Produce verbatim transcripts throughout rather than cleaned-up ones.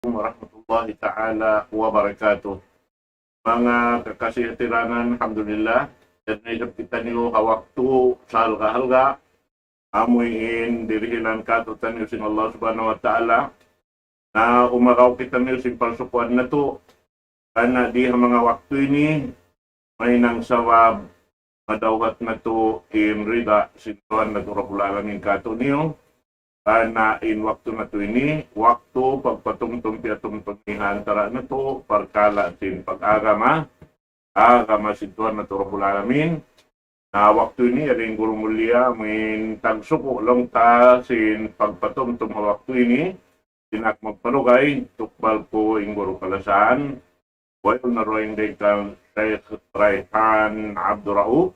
عليكم ورحمة الله تعالى وبركاته. Manga kakasi ha tiranan, alhamdulillah. Yan na isab kitaniyu ha waktu sahalga'-halga'. Amu in dirihilan kātu'niyu sin Allah Subhanahu wa Ta'ala. Na umagaw kitaniyu sin parsukuan natu'. Karna' di ha manga waktu ini, mahinang sabab madawhat natu' in rida sin Tuhan natu' Rabbul Alamin kātu'niyu. Karna' in waktu natu' ini, waktu pagpatumtum piyatumtum ha antara' natu', parkala' sin pag-agama, agama sin Tuhan natu' Rabbul Alamin. Na waktu ini, yari in guru mulia, amu in tagsuku' laung ta sin pagpatumtum ha waktu ini, di' na aku magparugay, tukbal ku in guru kalasahan, wayruun na dugaing dayn kan Shaykh Rayhan Abdul Rauf,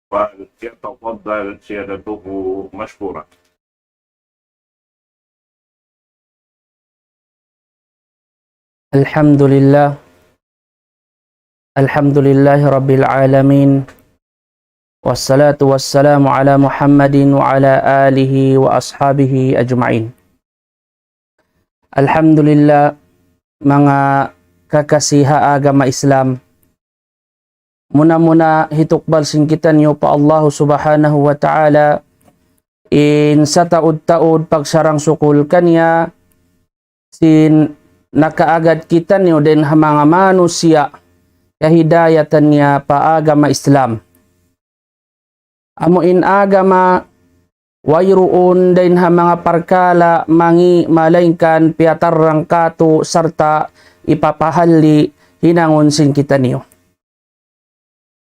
فليتفضل سيادته مشكورا. الحمد لله. الحمد لله رب العالمين. والصلاة والسلام على محمد وعلى آله وأصحابه أجمعين. Alhamdulillah, manga kakasi ha agama Islam. Muna-muna hitukbal sin kitaniyu pa Allah Subhanahu wa Ta'ala, in sataud-taud pagsarang-sukul kaniya, sin nakaagad kitaniyu dayn ha manga manusiya', kahidayatan niya pa agama Islam. Amu in agama wayruun dayn ha manga parkala' mangi' malaingkan piyatarrang kātu' sarta' ipapahalli' hinangun sin kitaniyu.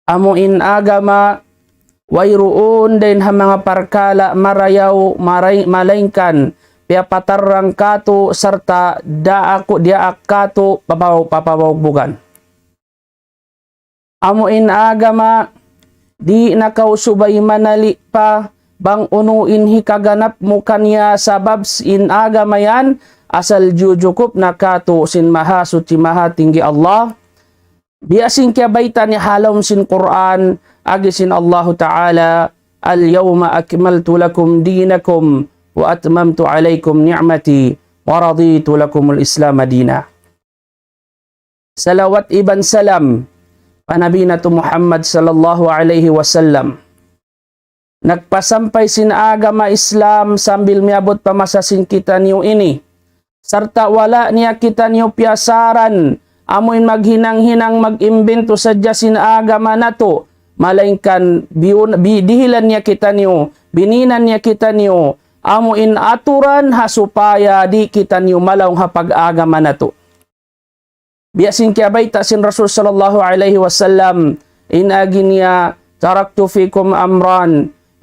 Amu in agama wayruun dayn ha manga parkala' marayaw maray-, malaingkan piyapatarrang kātu' sarta' daak, diyaak kātu' papaw-, papawagbugan. Amu in agama, di' na kaw subay manali' pa, bang unu in hikaganap mu kaniya sabab s-, in agama yan, asal jujukup na kātu' sin Mahasuchi Mahatinggi Allah. Biya' sin kiyabayta' niya ha lawm sin Qur'an, agi sin Allahu Ta'ala, اليوم أكملت لكم دينكم وأتممت عليكم نعمتي ورضيت لكم الإسلام دينا. Salawat iban salam pa Nabi natu' Muhammad sallallahu alayhi wasallam. Nagpasampay sin agama Islam sambil miyabut pa masa sin kitaniyu ini. Sarta' wala' niya kitaniyu piyasaran, amuin maghinang-hinang mag-imbento sadja sin agama natu', malaingkan biyun-, bi-, dihilan niya kitaniyu, bininan niya kitaniyu, amuin aturan ha supaya di' kitaniyu malaung ha pag-agama natu'. Biya' sin kiyabayta' sin Rasul sallallahu alayhi wasallam, in agi niya, تركت فيكم أمرين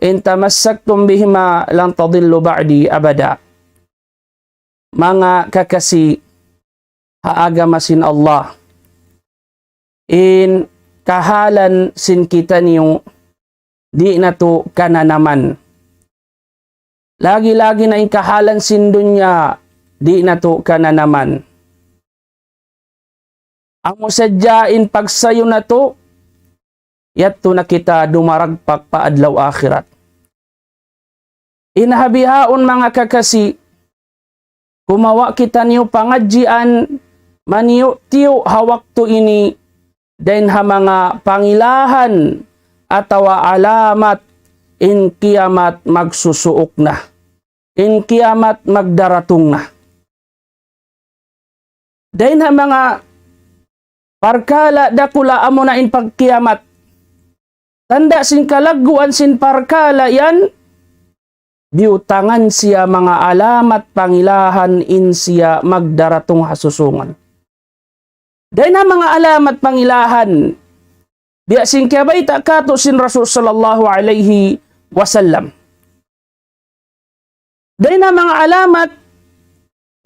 إن تمسكتم بهما لن تضلوا بعدي أبدا. Manga kakasi ha agama sin Allah, in kahalan sin kitaniyu di' natu' kananaman. Lagi-lagi na in kahalan sin dunya di' natu' kananaman. Amu sadja in pagsayu natu', yadtu na kita dumaragpak pa adlaw akhirat. In ha bihaun manga kakasi, kumawa' kitaniyu pangadjian maniyu'-tiyu' ha waktu ini, dayn ha manga pangilahan atawa alamat in kiyamat magsusuuk na, in kiyamat magdaratung na. Dayn ha manga parkala' dakula' amuna in pagkiyamat. Tanda' sin kalagguan sin parkala' yan, biyutangan siya manga alamat pangilahan in siya magdaratung ha susungan. Dayn ha manga alamat pangilahan, biya' sin kiyabayta' katu' sin Rasul sallallahu alayhi wasallam. Dayn ha manga alamat,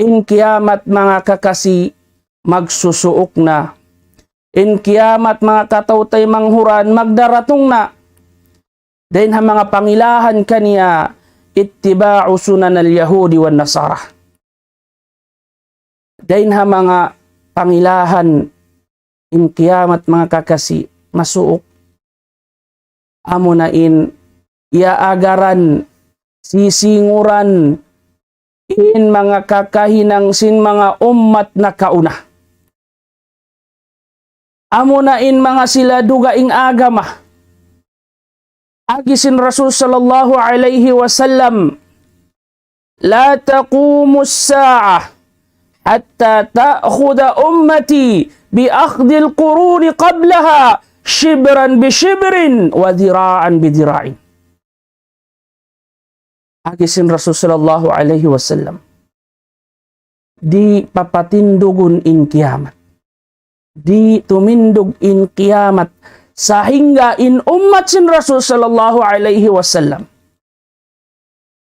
in kiyamat manga kakasi magsusuuk na. In kiyamat manga kataw-taymanghuran magdaratung na. Dayn ha manga pangilahan kaniya, اتباع سنن اليهود والنصارى. Dayn ha manga pangilahan in kiyamat manga kakasi masuuk. Amuna in iyaagaran, sisinguran, in manga kakahinang sin manga ummat nakauna. Amuna in manga sila dugaing agama. Agi sin Rasul sallallahu alayhi wasallam, لا تقوم الساعة حتى تأخذ أمتي بأخذ القرون قبلها شبرا بشبر وذراعا بذراع. Agi sin Rasul sallallahu alayhi wasallam, di' papatindugun in kiyamat. Di' tumindug in kiyamat. Sahingga in ummat sin Rasul sallallahu alayhi wasallam,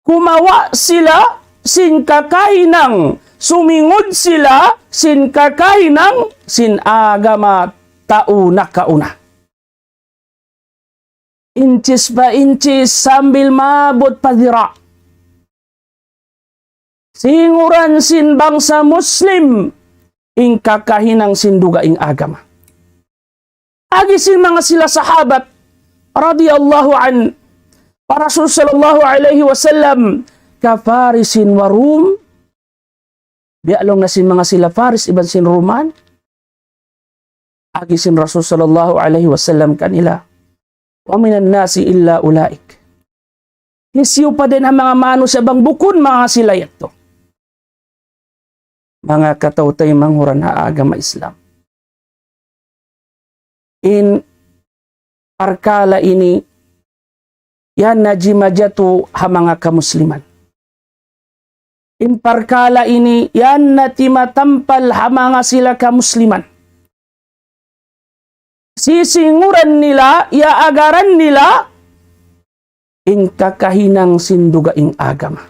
kumawa' sila sin kakahinang, sumingud sila sin kakahinang sin agama tau nakauna. Inchis pa inchis sambil maabut pa dira'. Singuran sin bangsa Muslim in kakahinang sin dugaing agama. Agi sin manga sila sahabat radiyallahu anhu, pa Rasul sallallahu alayhi wasallam, كفارس وروم, biya' laung na sin manga sila Faris iban sin Roman. Agi sin Rasul sallallahu alayhi wasallam kanila, ومن الناس إلا أولئك. Hisiyu pa dayn ha manga manusiya' bang bukun manga sila yadtu. Manga kataw-taymanghuran ha agama Islam. In parkala' ini, yan na jimajatu ha manga kamusliman. In parkala' ini, yan na timatampal ha manga sila kamusliman. Sisinguran nila, yaagaran nila, in kakahinang sin dugaing agama.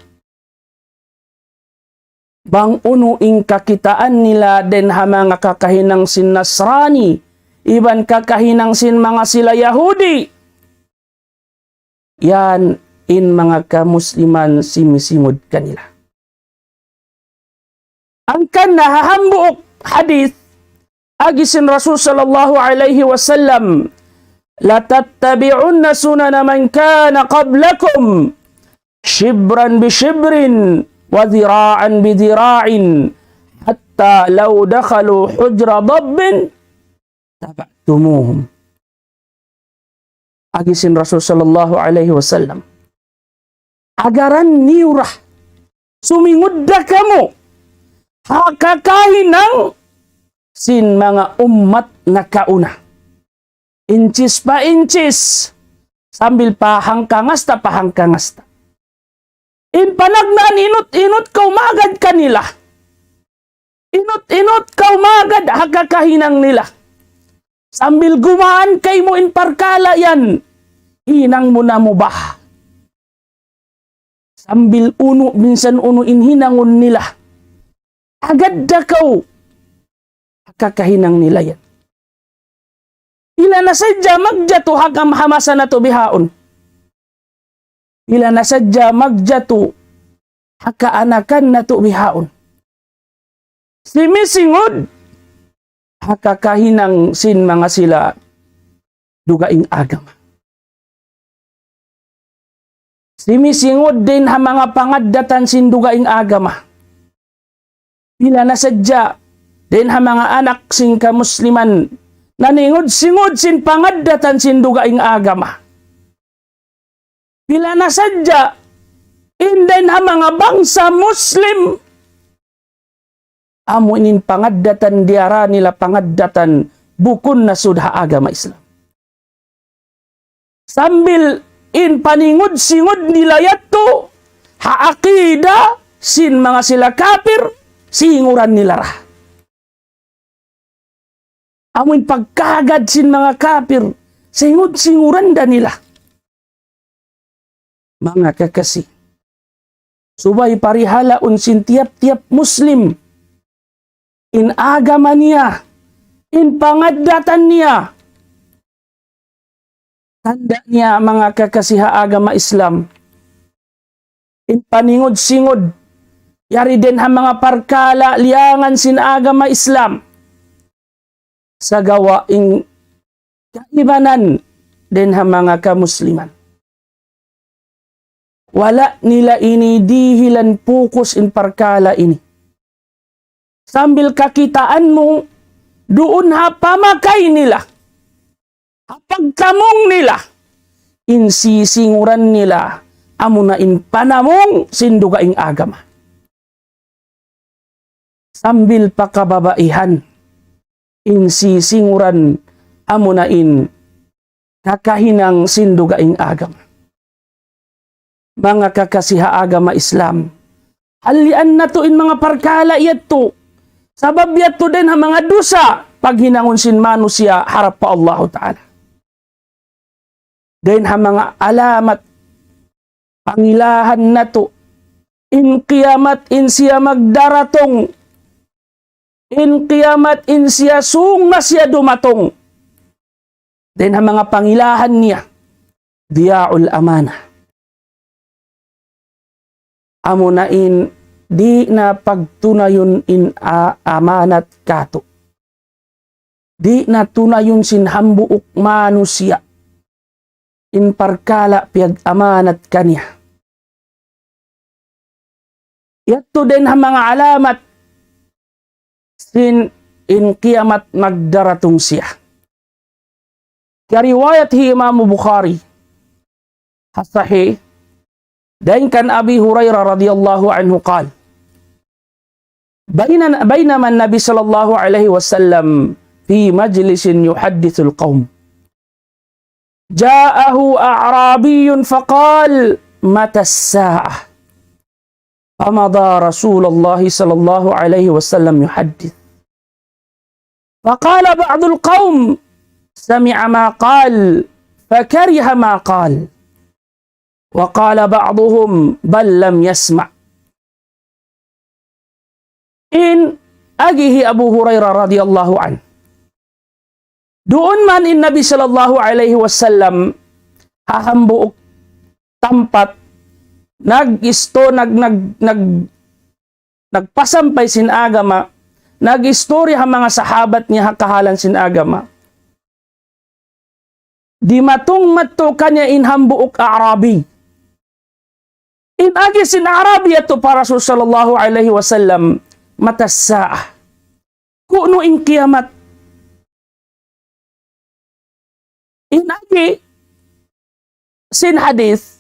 Bang unu in kakitaan nila dayn ha manga kakahinang sin Nasrani, iban kakahinang sin manga sila Yahudi, yan in manga kamusliman simisingud kanila. Hangkan na ha hambuuk hadith, agi sin Rasul sallallahu alayhi wasallam, لتتبعن سنن من كان قبلكم شبرا بشبر وذراعا بذراع حتى لو دخلوا جحر ضب لاتبعتموهم. Agi sin Rasul sallallahu alayhi wasallam, agaran niyu ra, sumingud da kamu ha kakahinang sin manga ummat nakauna. Inchis pa inchis, sambil pa hangka ngasta, pa hangka ngasta. In panagnaan inut-inut kaw magad kanila. Inut-inut kaw magad ha kakahinang nila. Sambil gumaan kaymu in parkala' yan, hinang mu na mubah. Sambil unu, minsan unu in hinangun nila. Agad da kaw ha kakahinang nila yan. Pila na sadja magjatu ha kam-, ha masa natu' bihaun. Pila na sadja magjatu ha kaanakan natu' bihaun. Simisingud ha kakahinang sin manga sila dugaing agama. Simisingud dayn ha manga pangaddatan sin dugaing agama. Pila na sadja dayn ha manga anak sin kamusliman naningud-singud sin pangaddatan sin dugaing agama. Pila na sadja in dayn ha manga bangsa Muslim, amu in pangaddatan diyara nila pangaddatan bukun na sud ha agama Islam. Sambil in paningud-singud nila yadtu ha aqida sin manga sila kapir, singuran nila ra. Amu in pagkahagad sin manga kapir, singud-singuran da nila. Manga kakasi, subay parihalaun sin tiyap-tiyap Muslim in agama niya, in pangaddatan niya. Tanda' niya, manga kakasi ha agama Islam, in paningud-singud yari dayn ha manga parkala' liyangan sin agama Islam, sagawa' in kaibanan dayn ha manga kamusliman. Wala' nila ini dihilan pukus in parkala' ini. Sambil kakitaan mu, duun ha pamakay nila, ha pagtamung nila, in sisinguran nila, amuna in panamung sin dugaing agama. Sambil pa kababaihan, in sisinguran, amuna in kakahinang sin dugaing agama. Manga kakasi ha agama Islam, halian natu' in manga parkala' yadtu. Sabab yadtu dayn ha manga dusa paghinangun sin manusiya' harap pa Allahu Ta'ala. Dayn ha manga alamat pangilahan natu', in kiyamat in siya magdaratung, in kiyamat in siya sung na siya dumatung. Dayn ha manga pangilahan niya, diya'ul amanah. Amuna in di' na pagtunayun in a-, amanat katu'. Di' na tunayun sin hambuuk manusiya' in parkala' piyag-amanat kaniya. Yadtu dayn ha manga alamat sin in kiyamat magdaratung siya. Kiyariwayat hi Imam Bukhari ha Sahih, dayn kan Abi Hurairah radiyallahu anhu qal, بين-، بينما النبي صلى الله عليه وسلم في مجلس يحدث القوم، جاءه أعرابي فقال: متى الساعة؟ فمضى رسول الله صلى الله عليه وسلم يحدث. فقال بعض القوم: سمع ما قال فكره ما قال. وقال بعضهم: بل لم يسمع. In agi hi Abu Hurairah radiyallahu anhu. Duun man in Nabi sallallahu alayhi wasallam ha hambuuk tampat nag-isto-, nag-, nag-, nag-, nagpasampay sin agama, nag-istorya ha manga sahabat niya ha kahalan sin agama. Dimatung madtu kaniya in hambuuk Arabi. In agi sin Arabi yadtu pa Rasul sallallahu alayhi wasallam, متى الساعة. Ku'nu in kiyamat? In agi sin hadith,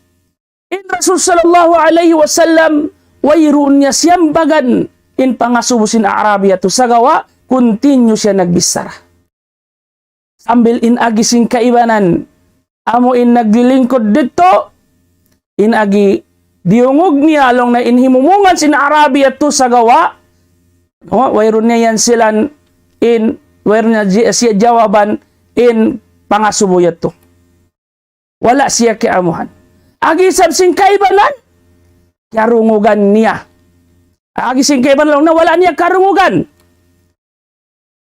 in Rasul sallallahu alayhi wasallam, wayruun niya siyambagan in pangasubu sin Arabi yadtu, sagawa' continue siya nagbichara. Sambil in agi sin kaibanan, amu in naglilingkud didtu, in agi diyungug niya laung niya in himumungan sin Arabi yadtu, sagawa', no, wayruun niya yan silan in, wayruun niya ji-, siya jawaban in pangasubu yadtu. Wala' siya kiyaamuhan. Agi isab sin kaibanan, karungugan niya. Agi sin kaibanan laung niya, wala' niya karungugan.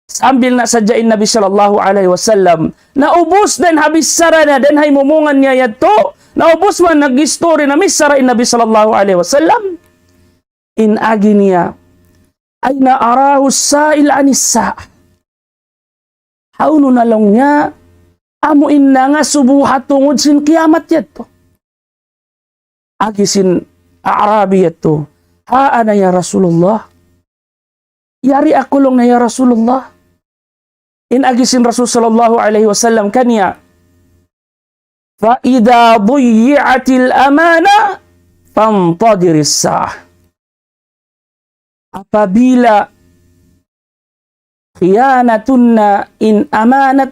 Sambil na sadja in Nabi sallallahu alayhi wasallam, naubus dayn ha bichara niya, dayn ha himumungan niya yadtu, naubus man nag-istori, namichara in Nabi sallallahu alayhi wasallam, in agi niya, أين أراه السائل عن الساعة. Hawnu na laung niya, amu in nangasubu ha tungud sin kiyamat yadtu. Agi sin Arabi yadtu, ها أنا يا رسول الله. Yari aku laung niya ya Rasulullah. In agi sin Rasul sallallahu alayhi wasallam kaniya, فإذا ضيعت الأمانة فانتظر الساعة. Apabila khiyanatun na in amanat,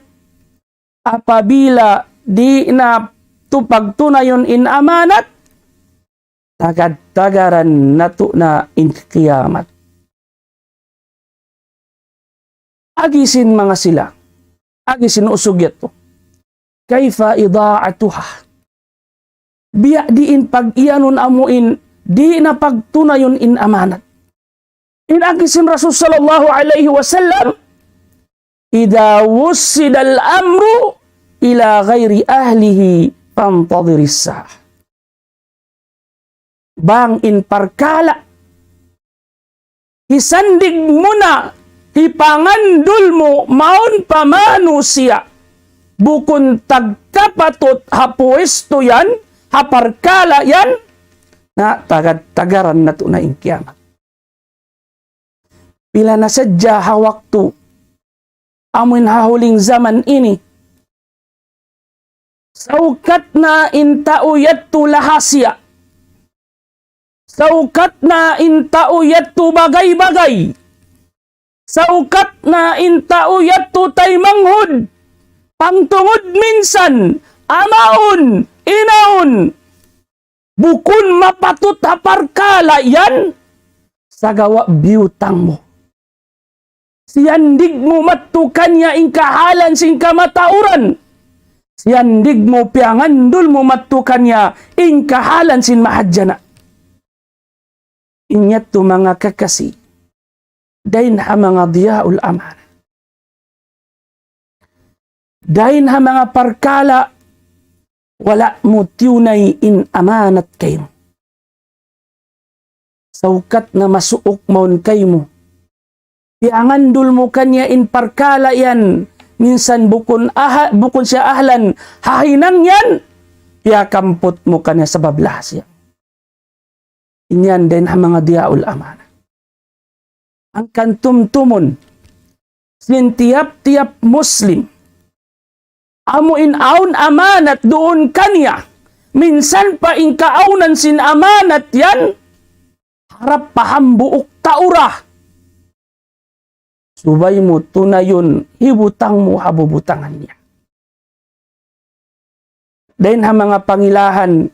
apabila di' na tu pagtunayun in amanat, tagad-tagaran natu' na in kiyamat. Agi sin manga sila, agi sin usug yadtu. كيف إضاعتها. Biya' diin pag-iyanun amu in, di' na pagtunayun in amanat. In agi sin Rasul sallallahu alayhi wasallam, إذا وسد الأمر إلى غير أهله فانتظر الساعة. Bang in parkala' hisandig mu na, hipangandul mu, mawn pa manusiya' bukun tagkapatut ha puestu yan, ha parkala' yan, Na, tagad-tagaran natu' na in kiyamat. Pila na sadja ha waktu, amuin ha huling jaman ini, saukat na in tau yadtu lahasiya. Saukat na in tau yadtu bagay-bagay. Saukat na in tau yadtu taymanghud. Pangtungud minsan, amaun, inaun. Bukun mapatut ha parkala' yan, sagawa' biyutang mu. Siyandig mu madtu kaniya in kahalan sin kamatauran. Siyandig mu, piyangandul mu madtu kaniya in kahalan sin mahadjana'. In yadtu manga kakasi, dayn ha manga diyaul amanah. Dayn ha manga parkala' wala' mu tiyunay in amanat kaymu. Saukat na masuuk mawn kaymu. Piyangandul mu kaniya in parkala' yan, minsan bukun aha-, bukun siya ahlan ha hinang yan, piyakamput mu kaniya sabab lahasiya. In yan dayn ha manga diyaul amanah. Hangkan tumtumun sin tiyap-tiyap Muslim, amu in awn amanat duun kaniya, minsan pa in kaawnan sin amanat yan, harap pa hambuuk tau ra. Subay mu tunayun, hibutang mu ha bubutangan niya. Dayn ha manga pangilahan,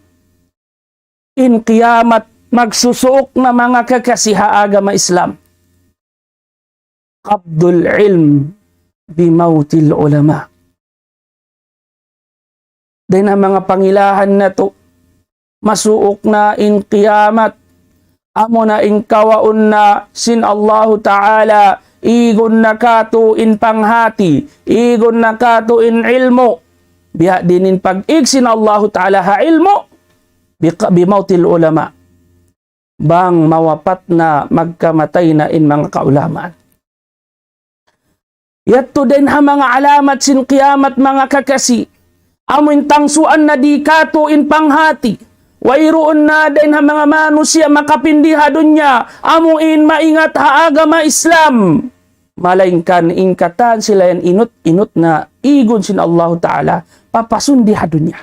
in kiyamat magsusuuk na, manga kakasi ha agama Islam. Qabdul ilm bimawtil ulama. Dayn ha manga pangilahan natu', masuuk na in kiyamat, amuna in kawaun na sin Allahu Ta'ala, igun na katu' in panghati, igun na katu' in ilmu'. Biya' diin in pag-ig sin Allahu Ta'ala ha ilmu', biqa-, bimawtil ulama. Bang mawapat na, magkamatay na in manga kaulamaan. Yadtu dayn ha manga alamat sin kiyamat, manga kakasi. Amu in tangsuan na di' katu' in panghati. Wayruun na dayn ha manga manusiya' makapindi ha dunya, amu in maingat ha agama Islam. Malaingkan in katan sila yan inut-inut na igun sin Allahu Ta'ala, papasundi ha dunya.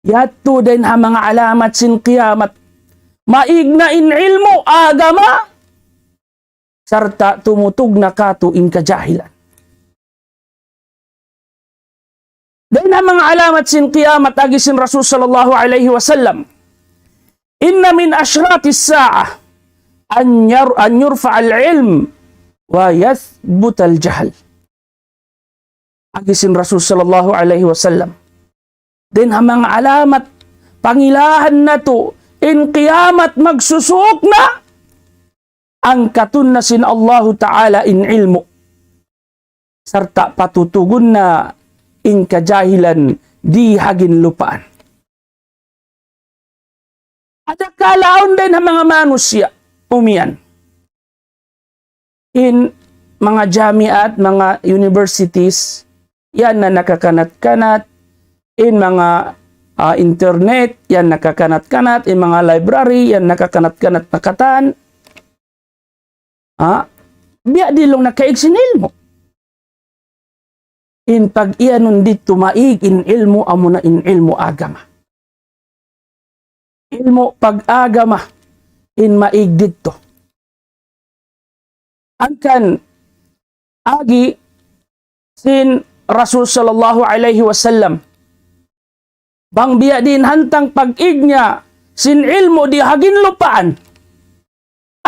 Yadtu dayn ha manga alamat sin kiyamat. Maig na in ilmu' agama, sarta' tumutug na katu' in kajahilan. Dayn ha manga alamat sin kiyamat, agi sin Rasul sallallahu alayhi wasallam, إن من أشراط الساعة أن ير-، أن يرفع العلم ويثبت الجهل. Agi sin Rasul sallallahu alayhi wasallam. Dayn ha manga alamat, pangilahan natu', in kiyamat magsusuuk na, angkatun na sin Allahu Ta'ala in ilmu'. Sarta' patutugun na in kajahilan di ha ginlupaan. Adakala awn dayn ha manga manusiya', umiyan. In manga jamiat, manga universities, yan na nakakanat-kanat, in manga, ah, internet, yan nakakanat-kanat, in manga library, yan nakakanat-kanat na katan. Ha? Biya' diin laung nakaig sin ilmu'. In pag-iyanun didtu maig in ilmu', amuna in ilmu' agama. Ilmu' pag-agama in maig didtu. Hangkan agi sin Rasul sallallahu alayhi wasallam. Bang biya' diin hantang pag-ig niya sin ilmu' di ha ginlupaan.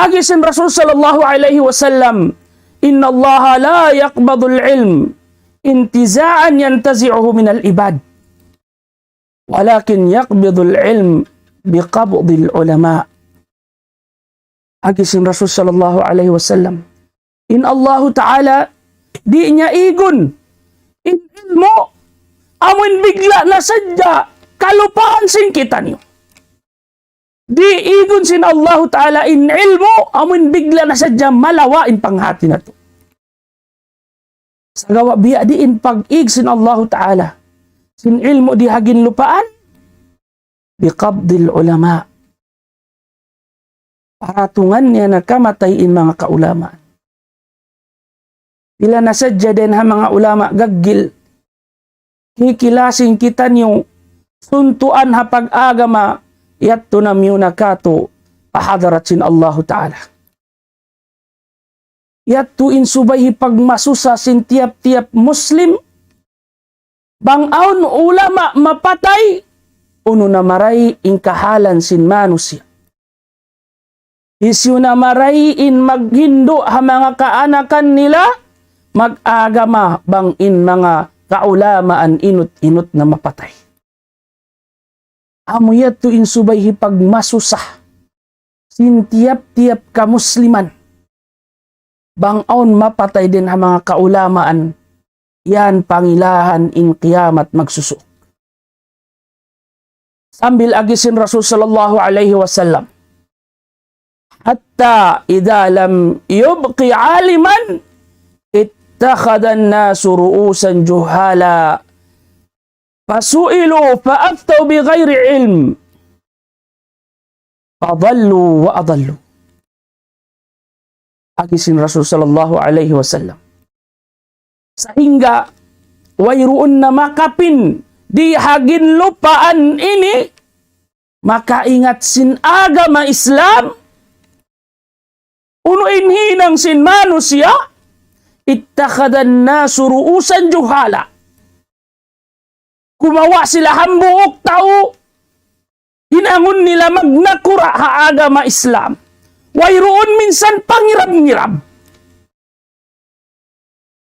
Agi sin Rasul sallallahu alayhi wasallam, إن الله لا يقبض العلم انتزاعا ينتزعه من العباد، ولكن يقبض العلم بقبض العلماء. Agi sin Rasul sallallahu alayhi wasallam, in Allahu Ta'ala, di' niya igun in ilmu', amun bigla' na sadja kalupaan sin kitaniyu. Di' igun sin Allahu Ta'ala in ilmu', amun bigla' na sadja malawa' in panghati natu'. Sagawa' biya' diin pag-ig sin Allahu Ta'ala sin ilmu' di ha ginlupaan, بقبض العلماء. Paratungan niya na kamatay in manga kaulamaan. Pila na sadja dayn ha manga ulama gaggil. Kikilasin kitaniyu, suntuan ha pag-agama, yadtu na miyuna katu' pa hadarat sin Allahu Ta'ala. Yadtu in subay hipagmasusa sin tiyap-tiyap Muslim, bang awn ulama mapatay, unu na maray in kahalan sin manusiya'. Hisiyu na maray in maghindu' ha manga kaanakan nila, mag-agama bang in manga kaulamaan inut-inut na mapatay. Amu yadtu in subay hipagmasusa sin tiyap-tiyap kamusliman. Bang awn mapatay dayn ha manga kaulamaan, yan pangilahan in kiyamat magsusu'. Sambil agi sin Rasul sallallahu alayhi wasallam, حتى إذا لم يبق عالما اتخذ الناس رؤوسا جهالا فسئلوا فأفتوا بغير علم فضلوا وأضلوا. Agi sin Rasul sallallahu alayhi wasallam. Sahingga wayruun na makapin di ha ginlupaan ini makaingat sin agama Islam, unu in hinang sin manusiya', اتخذ الناس رؤوسا جهالا. Kumawa' sila hambuuk tau, hinangun nila magnakura' ha agama Islam. Wayruun minsan pangirab-ngirab.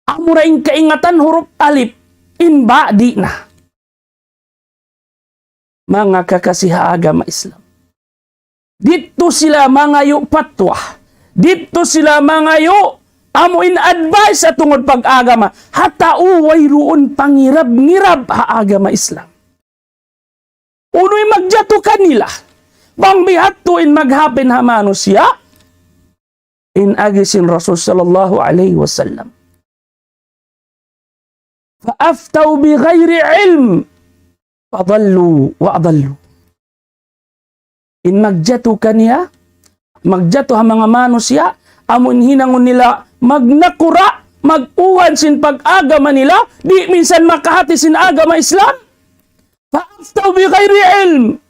Amura in kaingatan huruf alif, in ba di' na. Manga kakasi ha agama Islam. Didtu sila mangayu' patwa. Didtu sila mangayu' amu in advice ha tungud pag-agama. Ha tau wayruun pangirab-ngirab ha agama Islam. Unu in magjatu kanila? Bang biya' hādtu in maghapin ha manusiya', in agi sin Rasul sallallahu alayhi wasallam. فأفتوا بغير علم فضلوا وأضلوا. In magjatu kaniya, magjatu ha manga manusiya', amu in hinangun nila magnakura', mag-uwan sin pag-agama nila, di' minsan makahati sin agama Islam. فأفتوا بغير علم.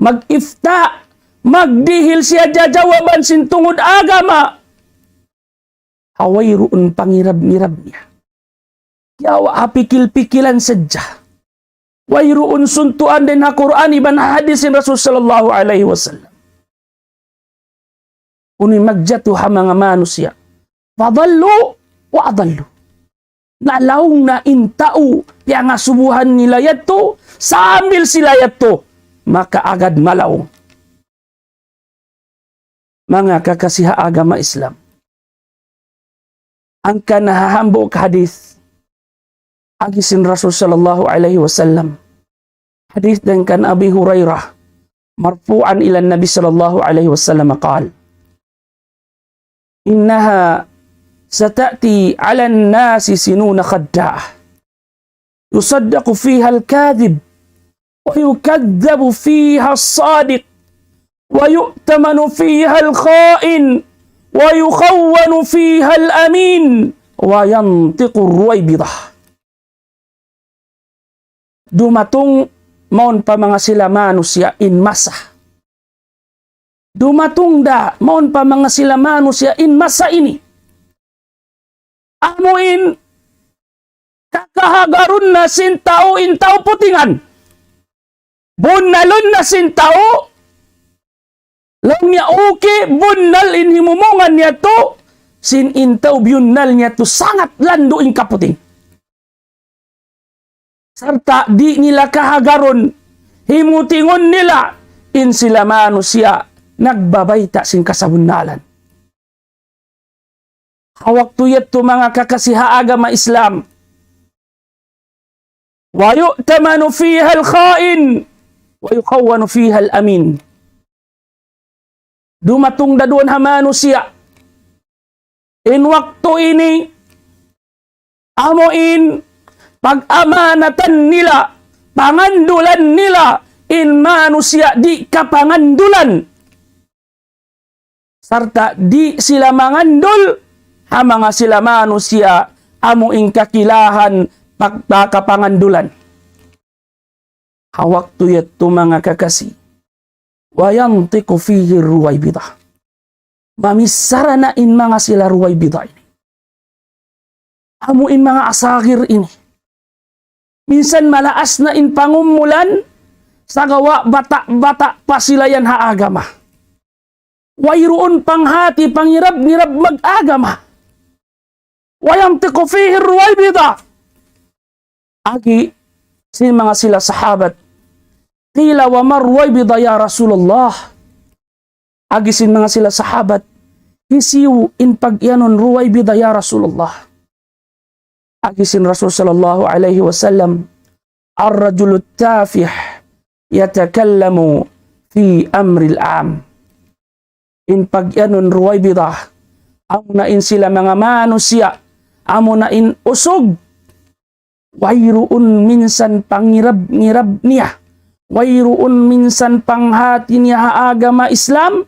Mag-ifta, magdihil siya jajawaban sin tungud agama. Ha wayruun pangirab-ngirab niya. Kiyawa' ha pikil-pikilan sadja. Wayruun suntuan dayn ha Qur'an iban ha hadith sin Rasul sallallahu alayhi wasallam. Unu in magjatu ha manga manusiya'. فضلوا وأضلوا. Nalaung na in tau, piyangasubuhan nila yadtu, sambil sila yadtu, makaagad malaung. Manga kakasi ha agama Islam. Hangkan ha hambuuk hadith, agi sin Rasul sallallahu alayhi wasallam. Hadith dayn kan Abi Hurairah, مرفوعا إلى النبي صلى الله عليه وسلم قال: إنها ستأتي على الناس سنون خداعة يصدق فيها الكاذب ويكذب فيها الصادق ويؤتمن فيها الخائن ويخون فيها الأمين وينطق الرويبضة. Dumatung mawn pa manga sila manusiya' in masa. Dumatung da mawn pa manga sila manusiya' in masa ini. Amu in kakahagarun na sin tau in tau putingan. Bunnalun na sin tau, laung niya uki', bunnal in himumungan niya tu, sin in tau biyunnal niya tu sangat landu' in kaputing. Sarta' di' nila kahagarun, himutingun nila in sila manusiya' nagbabayta' sin kasabunnalan. Ha waktu yadtu manga kakasi ha agama Islam. ويؤتمن فيها الخائن ويخون فيها الأمين. Dumatung da duun ha manusiya'. In waktu ini, amu in pag-amanatan nila, pangandulan nila, in manusiya' di' kapangandulan. Sarta' di' sila mangandul ha manga sila manusiya' amu in kakilahan pag-, kapangandulan. Ha waktu yadtu manga kakasi, وينطق فيه الرويبضة. Mamichara na in manga sila Ruwaybida ini. Amu in manga asagir ini. Minsan malaas na in pangumulan, sagawa' bata'-bata' pa sila yan ha agama. Wayruun panghati pangirab-ngirab mag-agama. وينطق فيه الرويبضة. Agi sin manga sila sahabat, قيل وما الرويبضة يا رسول الله؟ Agi sin manga sila sahabat, hisiyu in pag-iyanun Ruwaybida ya Rasulullah? Agi sin Rasul sallallahu alayhi wasallam, الرجل التافه يتكلم في أمر العام. In pag-iyanun Ruwaybida, amuna in sila manga manusiya', amuna in usug, wayruun minsan pangirab-ngirab niya, wayruun minsan panghati niya ha agama Islam,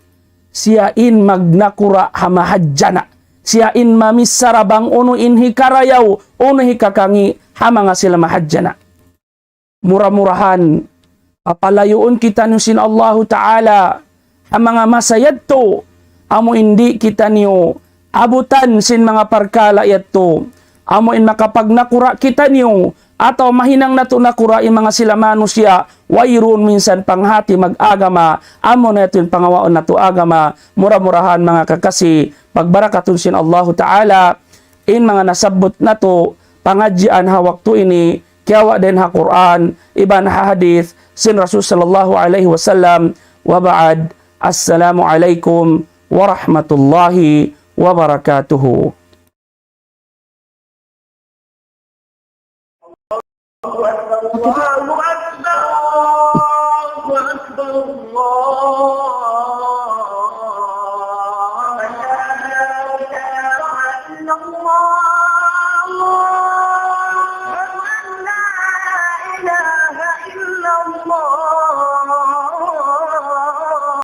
siya in magnakura' ha mahadjana', siya in mamichara bang unu in hikarayaw, unu hikakangi' ha manga sila mahadjana'. Mura-murahan, papalayuun kitaniyu sin Allahu Ta'ala ha manga masa yadtu, amu in di' kitaniyu abutan sin manga parkala' yadtu, amu in makapagnakura' kitaniyu, atawa mahinang natu' nakura' in manga sila manusiya', wayruun minsan panghati mag-agama, amu na yadtu in pangawaun natu' agama, mura-murahan manga kakasi, pagbarakatun sin Allahu Ta'ala, in manga nasabbut natu' pangadjian ha waktu ini, kiyawa' dayn ha Qur'an, iban ha hadith sin Rasul sallallahu alayhi wasallam, wa ba'd, assalamu alaykum warahmatullahi wabarakatuh.